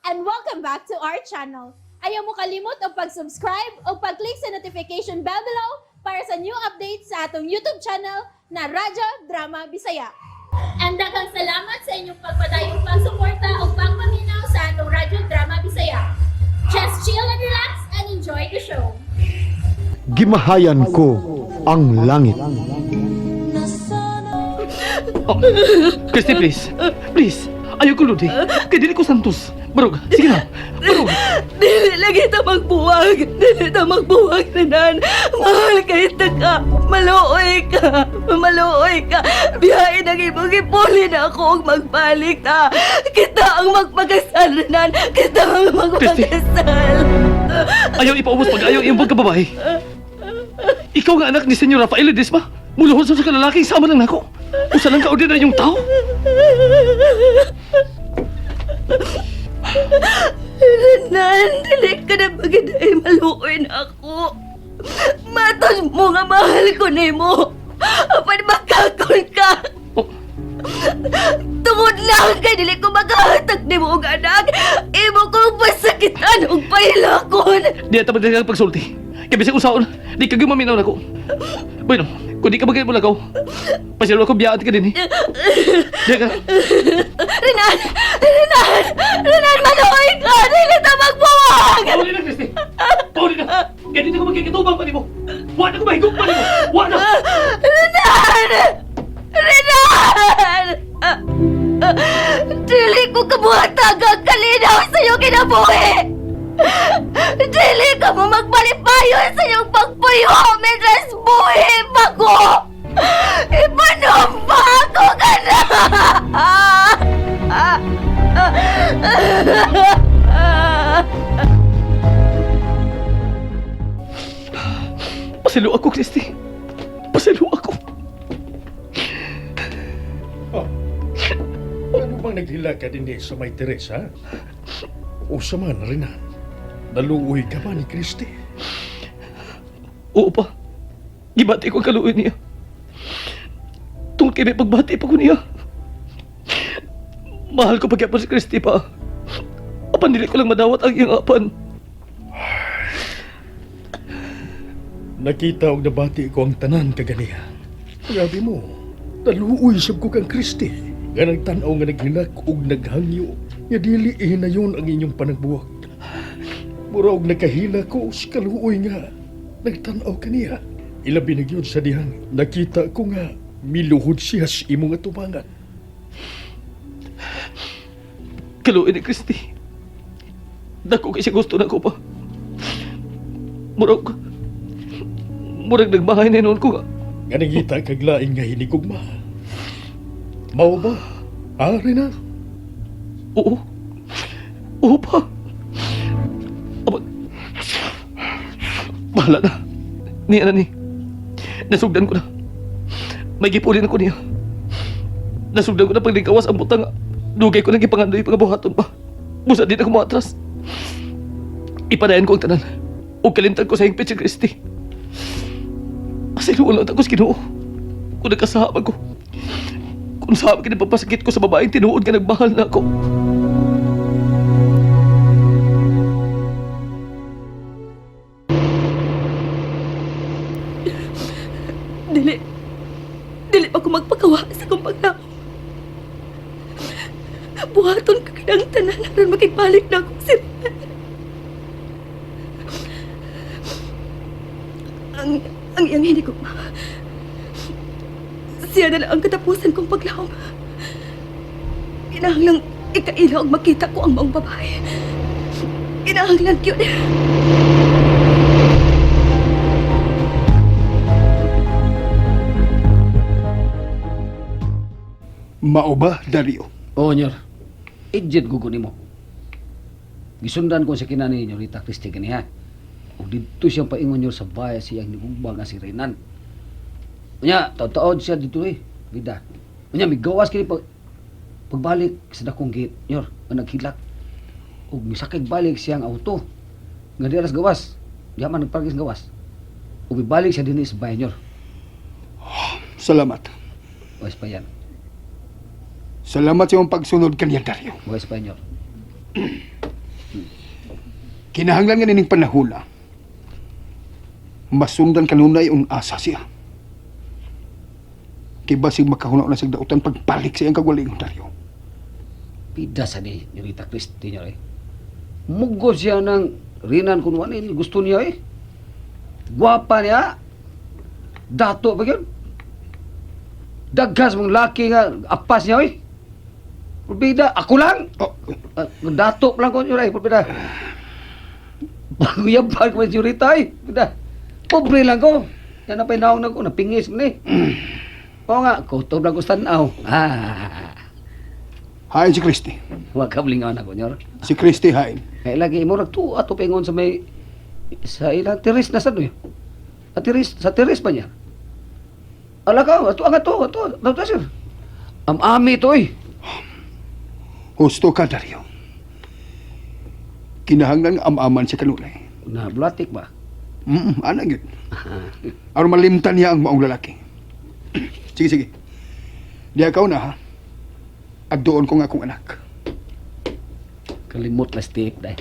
And welcome back to our channel. Ayaw mo kalimot og pag-subscribe o pag-click sa notification bell below para sa new updates sa atong YouTube channel na Radyo Drama Bisaya. And daghang salamat sa inyong pagpadayong pagsuporta o pagpaminaw sa atong Radyo Drama Bisaya. Just chill and relax and enjoy the show. Gimahayan ko ang langit. Oh, Christy, please. Please. Ayaw ko, Lodi. Kaya dili ko santos. Barog, sige na. Barog. Dili lagi ta magbuwag. Dili ta magbuwag, Renan. Mahal kay ta ka. Maluoy ka. Maluoy ka. Biyahe na imong ipuli na ako og magbalik ta. Kita ang magpakasal, Renan. Kita ang magpakasal. Ayaw ipaubos pag ayaw iyong pagkababae. Ikaw nga anak ni Senyor Rafael Ledesma. Muluhod sa kalalaking sama lang nako. Usa lang ka ordinaryong tao. Renan, dili ka na magiday maluoy na ako. Matos mo nga mahal ko nimo. Apan magkakon ka. Oh, Tungod lang kay dili ko makahatag nimo og anak. Imo kong pasakitan og pahilakon. di ata magdagang pagsulti. Kaya bisag usaon, di ka gumaminaw nako. Bueno, kung di ka magay mo lagaw, pasilo ako biyaan ka din eh. Di ka. Renan! Renan! Renan, maluoy ka! Dili ta magbuwag! Pauli na, Christy! Pauli na! Kaya dito ko magkikitubang pa nimo! Wa na ko mahigog pa nimo! Wa na! Renan! Renan! Dili ko kabuhatag ang kalinaw sa iyong kinabuhi! Dili ka mo magmalipayon sa iyong pagpuyo mientras buhi pa ko! Ipanumpa ko ka na! Pasilo ako, Christy. Pasilo ako. Oh, ano bang naghila ka din eh sa may Teresa? O sa man, Renan? Naluoy ka ba ni Christy? Oo pa. Gibati ko ang kaluoy niya. Tungkol kay may pagbati pa ko niya. Mahal ko pagyapon si Christy pa. Apan dili ko lang madawat ang iyang apan. Nakita og nabati ko ang tanan kaganiha. Grabe mo, naluoy sab ko kang Christy. Nga nagtan-aw nga naghilak og naghangyo. Nga dili ihinayon ang inyong panagbuwag. Mura og nakahila ko sa kaluoy nga nagtan-aw kaniya. Ilabi na gyud sa dihang nakita ko nga miluhod siya sa imong atubangan. Kaluoy ni Christy. Dako kay siya gusto na ko pa. Murag... Murag nagmahay na noon ko nga. Nga nangita kag laing nga hinigugma. Mao ba? Ah, Renan? Oo. Oo pa. Aba. Bahala na. Niya na ni. Nasugdan ko na. May gipulin ako niya. Nasugdan ko na paglingkawas ang butang. Dugay ko nang gipangandoy pagabuhaton pa. Busa din ako moatras. Ipadayan ko ang tanan. O kalimtan ko sa hingpit si Christy. Pasiluan lang ako sa Ginoo. Kung nagkasama ko. Kung saan ka papasakit ko sa babaeng tinuod nga nagmahal na ako. Dili. Dili pa ko magpakawa sa kong paglaom. Buhaton ka kinang tanan aron makigbalik na ako si Renan. Ang iyang hinigugma. Siya na lang ang katapusan kong paglaom. Kinahanglang ikaila og makita ko ang maong babae. Kinahanglan yun. Mao ba, Dario? Oo, nyor. Idiot gugo nimo. Gisundan ko sa kinani ni Rita Christie kaniya. Ug didto siyang paingon nyor sa bahay siyang nigugma nga si Renan. Unya, taod-taod siya dito eh. Bida. Unya, migawas kini pag pagbalik sa dakong gate, nyor, nga naghilak. Ug misakig balik siyang auto. Nga di aras gawas. Di man nagparkis gawas. Ug mibalik siya dinhi sa bahay nyor. Salamat. Wais pa yan. Salamat sa iyong pagsunod kaniya, Dario. Wais pa nyor. Kinahanglan nga nining panahuna. Masundan kanunay ang asa siya. Kay basig makahuna na sa dautan pagbalik sa iyang kagwalingon, Dario. Pida sa ni Nyorita Christie niya eh. Mugo siya ng Rinan kung ano gusto niya eh. Gwapa niya. Dato ba yun? Dagkas mong laki nga apas niya eh. Pulbida, ako lang. Oh, Ah, dato lang ko niyo eh, pulbida. Baguyaban ko Nyorita eh. Pulbida. Pobre lang ko. Yan na pinaong na ko, napingis man eh. Oo nga, kutob lang ko sa tanaw. Ah, hain si Christy. wag ka blingaw na ko, Nyor. Si Christy hain. Kaya lagi mo nagtuwa ato pingon sa may sa ilang tiris na sa no. Sa tiris, sa tiris ba niya? Ala ka, ato ang ato, ato, ato sir. Am-ami to eh. Husto ka, Dario. Kinahanglan nga amaman si kanunay. Na blatik ba? Ana gyud. Aron malimtan niya ang maong lalaki. Sige, sige. Diya ka na ha. At doon ko nga akong anak. Kalimot la step dai.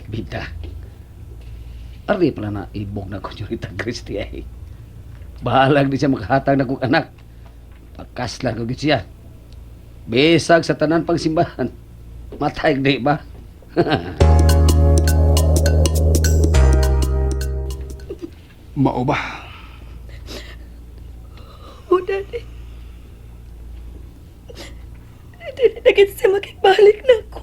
Bida. Ari pala na ibog na ko Nyorita Christie ay. Bahalag di siya makahatag na kong anak. Pagkaslan ko gid siya. Besag sa tanan pangsimbahan. Matay di ba? Mao ba? Oh, Daddy. Dili na gid siya makigbalik na ako.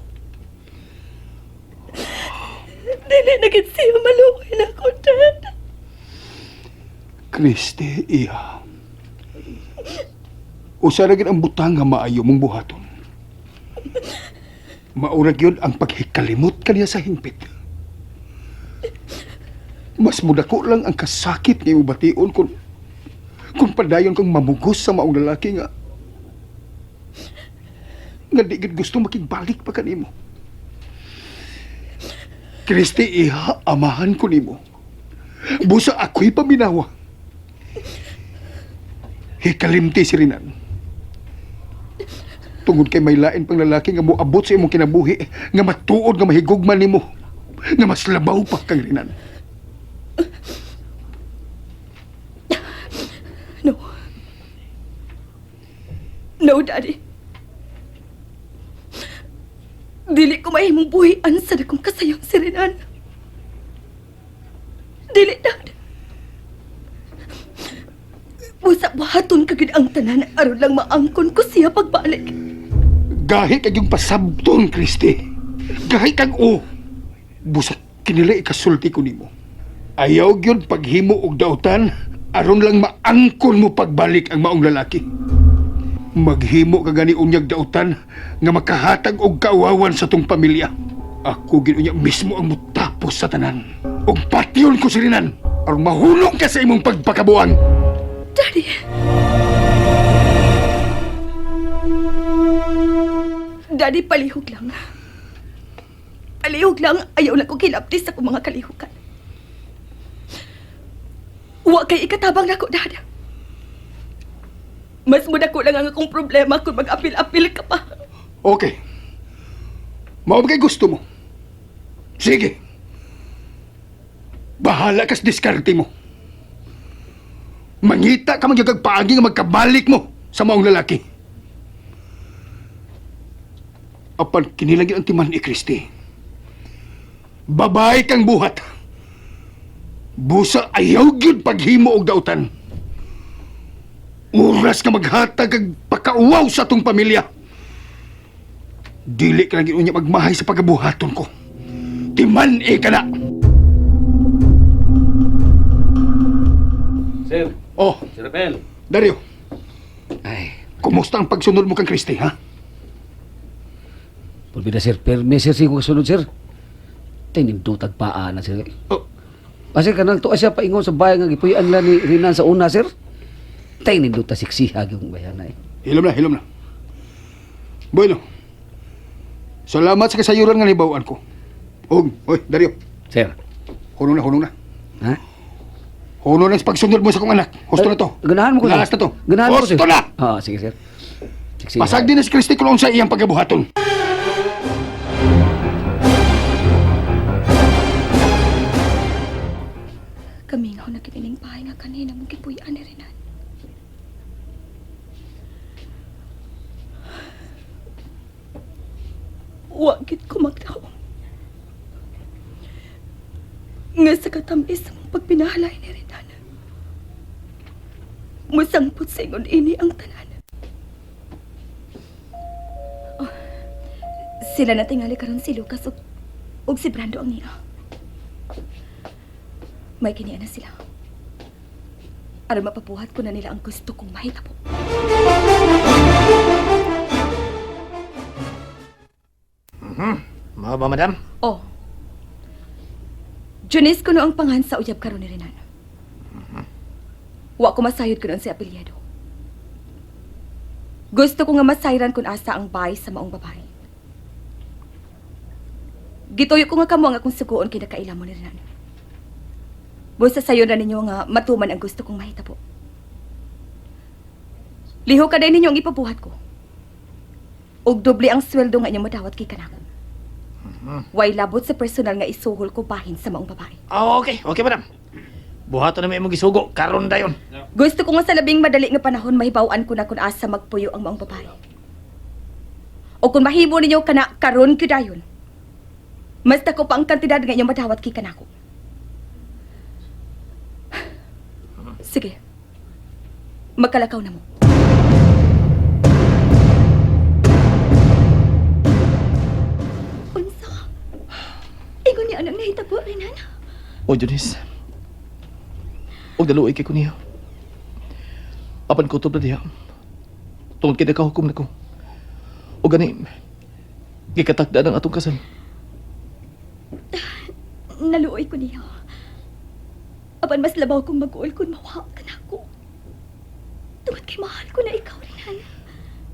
Dili na gid siya maluoy na ako, Dad. Christy, iha. Usa ra gyud ang butang nga maayo mong buhaton. Maura gyud ang paghikalimot kaniya sa hingpit. Mas mudako lang ang kasakit nga imong bation kung padayon kang mamugos sa maong lalaki nga nga di gid gusto makigbalik pa kanimo. Kristi, iha, amahan ko nimo. Busa ako'y paminawa. Hikalimti si Rinan. Tungod kay may lain pang lalaki nga moabot sa imong kinabuhi, nga matuod nga mahigugma nimo, nga mas labaw pa kang Rinan. No. No, Daddy. Dili ko mahimong buhian sa dakong kasayang si Renan. Dili, Dad. Busa buhaton ka gid ang tanan aron lang maangkon ko siya pagbalik. Gahi kag yung pasabton, Kristi. Gahi kag o. Busa kinila ikasulti ko nimo. Ayaw gyud paghimo og dautan aron lang maangkon mo pagbalik ang maong lalaki. Maghimo ka gani unyag dautan nga makahatag og kauwawan sa tong pamilya. Ako gid unya mismo ang mutapos sa tanan. Og patyon ko si Rinan aron mahulong ka sa imong pagpakabuang. Daddy. Daddy, palihog lang. Palihog lang, ayaw lang ko kilaptis sa akong mga kalihukan. Wa kay ikatabang nako, Dad. Mas mudako lang ang akong problema kung mag-apil-apil ka pa. Okay. Mao ba kay gusto mo? Sige. Bahala kas diskarte mo. Mangita ka magyagag paagi nga magkabalik mo sa maong lalaki. Apan kinilagin ang timan ni Kristi. Babae kang buhat. Busa ayaw gyud paghimo og dautan. Oras ka maghatag kag pakauwaw sa atong pamilya. Dili ka lang unya magmahay sa pagabuhaton ko. Timan e ka na. Sir, Oh, Sir Rafael. Dario, Ay, kumusta ang pagsunod mo kang Kristi, ha? pulbida sir, perme sir, sige ko kasunod sir. Tinindutag paa na sir. Oh, Kasi kanang tuwa siya paingon sa bayan nga gipuy-an lang ni Rinan sa una sir. Tininduta siksihag yung bayan na eh. hilom na, hilom na. Bueno, salamat sa kasayuran nga nibawaan ko. Og, oy, Dario, Sir. hunong na, hunong na. Ha? Hunong na sa pagsunod mo sa kong anak. Husto na to. Ganahan mo ko sir. Lakas na to. Ganahan mo ko sir. Husto na! Oo, sige sir. Siksihag. Pasag din na si Kristi kung unsa iyang pagabuhaton. Kamingaw na kinining bahay nga kanina mong gipuy-an ni Renan. Wa gid ko magtaong nga sa katamis sa mong pagpinahalay ni Renan, musangpot sa ingon ini ang tanan. Oh, sila na tingali karon si Lucas ug si Brando ang niya. May kinian na sila. Aron mapabuhat ko na nila ang gusto kong mahitabo. Mao ba, madam? Oh. Junis kuno ang pangan sa uyab karon ni Renan. Wa ko masayod kuno sa apelyido. Gusto ko nga masayran kun asa ang bahay sa maong babae. Gituyo ko nga kamo ang akong suguon kay nakaila mo ni Renan. Busa sayo na ninyo nga matuman ang gusto kong mahitabo. Liho ka ninyo ang ipabuhat ko. Og doble ang sweldo nga inyong madawat kay kanako. Way labot sa personal nga isuhol ko bahin sa maong babae. Oh, okay. Okay, madam. Buhaton na may imong gisugo. Karon dayon. Gusto ko nga sa labing madali nga panahon mahibaw-an ko na kung asa magpuyo ang maong babae. O kung mahimo ninyo kana karon gyud dayon. Mas dako pa ang kantidad nga inyong madawat kay kanako. Sige. Magkalakaw na mo. Unsa? Ingon niya anang nahitabo, Renan? O, Janice. Og daluoy kay ko niya. Apan kutob na diha. Tungod kay nakahukom na ko. O gani, gikatakda ang atong kasal. Naluoy ko niya. Apan mas labaw kong mag-uol kung mawa ka na ako. Tungod kay mahal ko na ikaw, Renan.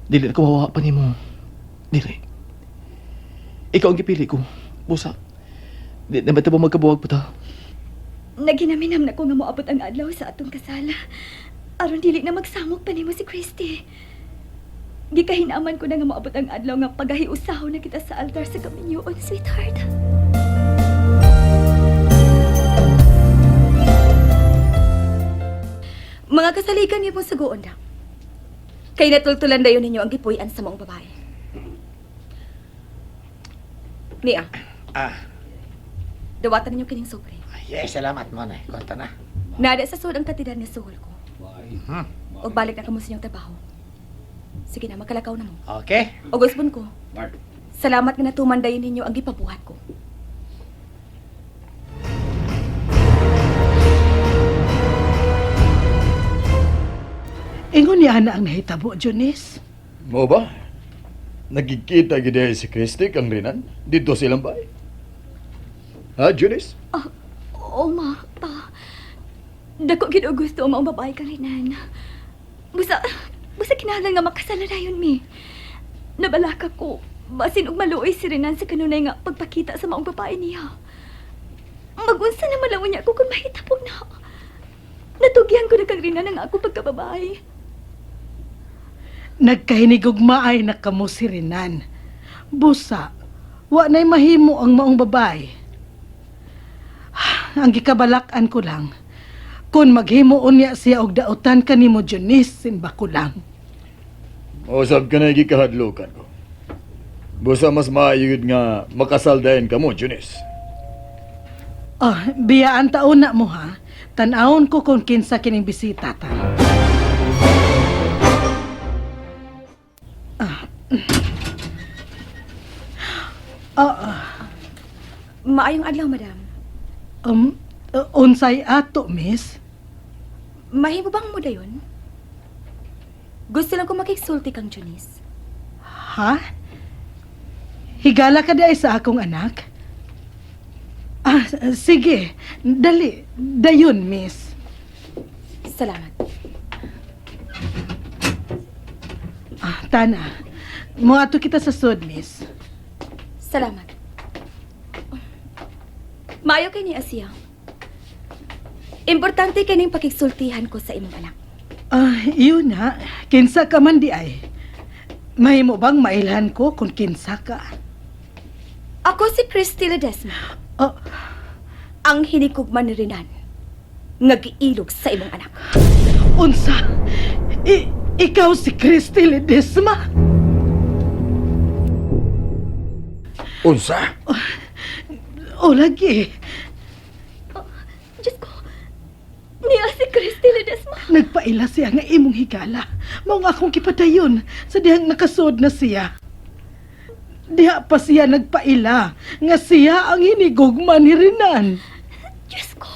Dili na ko mawa pa nimo. Dili. Ikaw ang gipili ko. Busa. Di na ba ito magkabuwag pa ta? Naginaminam na ko nga moabot ang adlaw sa atong kasal. Aron dili na magsamok pa nimo si Christy. Gikahinaman ko na nga moabot ang adlaw nga pagahiusaho na kita sa altar sa kaminyoon, sweetheart. Mga kasaligan niyo pong sugoon na. Kay natultulan dayon ninyo ang gipuy-an sa maong babae. Nia. Ah. Dawatan ninyo kining sobre. Yes, salamat mo na. Konta na. Nada sa sud ang katidad nga suhol ko. Og balik na kamo sa inyong trabaho. Sige na, makalakaw na mo. Okay. Og usbon ko. Salamat nga natuman dayon ninyo ang gipabuhat ko. Ingon ni ana ang nahitabo, Junice. Mo ba? Nagkikita gid si Christy kang Renan dito silang bay. Ha, Junice? Ah, oo, ma, pa. Dako gid og gusto ang maong babae kang Renan. Busa, busa kinahanglan nga makasala dayon mi. Nabalaka ko, basin og maluoy si Renan sa kanunay nga pagpakita sa maong babae niya. Magunsa na malaw niya ako kung mahitabo na. Natugyan ko na kang Renan ang akong pagkababae. Nagkahinigugmaay na kamo si Renan. Busa, wa na'y mahimo ang maong babae. Ang gikabalak-an ko lang, kung maghimo unya siya og dautan kanimo Junice, simba ko lang. Usab ka na gikahadlukan ko. Busa mas maayo yun nga makasal dayon kamo, Junice. Oh, biyaan taon na mo ha. Tan-awon ko kung kinsa kining bisita ta. Ah. Ah, Maayong adlaw, madam. Unsay ato, miss? Mahimo bang mo dayon? Gusto lang ko makigsulti kang Junice. Ha? Higala ka di ay sa akong anak? Ah, sige. Dali. Dayon, miss. Salamat. Ah, tana. Moadto kita sa sud, miss. Salamat. Maayo kay ni Asiya. Importante kining pakigsultihan ko sa imong anak. Ah, yun na. Kinsa ka man di ay. Mahimo bang mailhan ko kung kinsa ka? Ako si Christy Ledesma. Oh. Ang hinikugma ni Renan. Nga giilog sa imong anak. Unsa? Ikaw si Christy Ledesma? Unsa? O lagi. Diyos ko, niya si Christy Ledesma. Nagpaila siya nga imong higala. Mao nga akong gipadayon sa dihang nakasod na siya. Diha pa siya nagpaila nga siya ang hinigugma ni Renan. Diyos ko,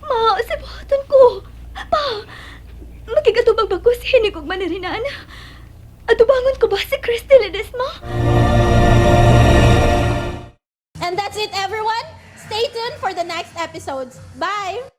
ma, sa buhaton ko. Pa, makigatubag ba ko si hinigugma ni Renan? Atubangon ko ba si Christy Ledesma? And that's it, everyone. Stay tuned for the next episodes. Bye!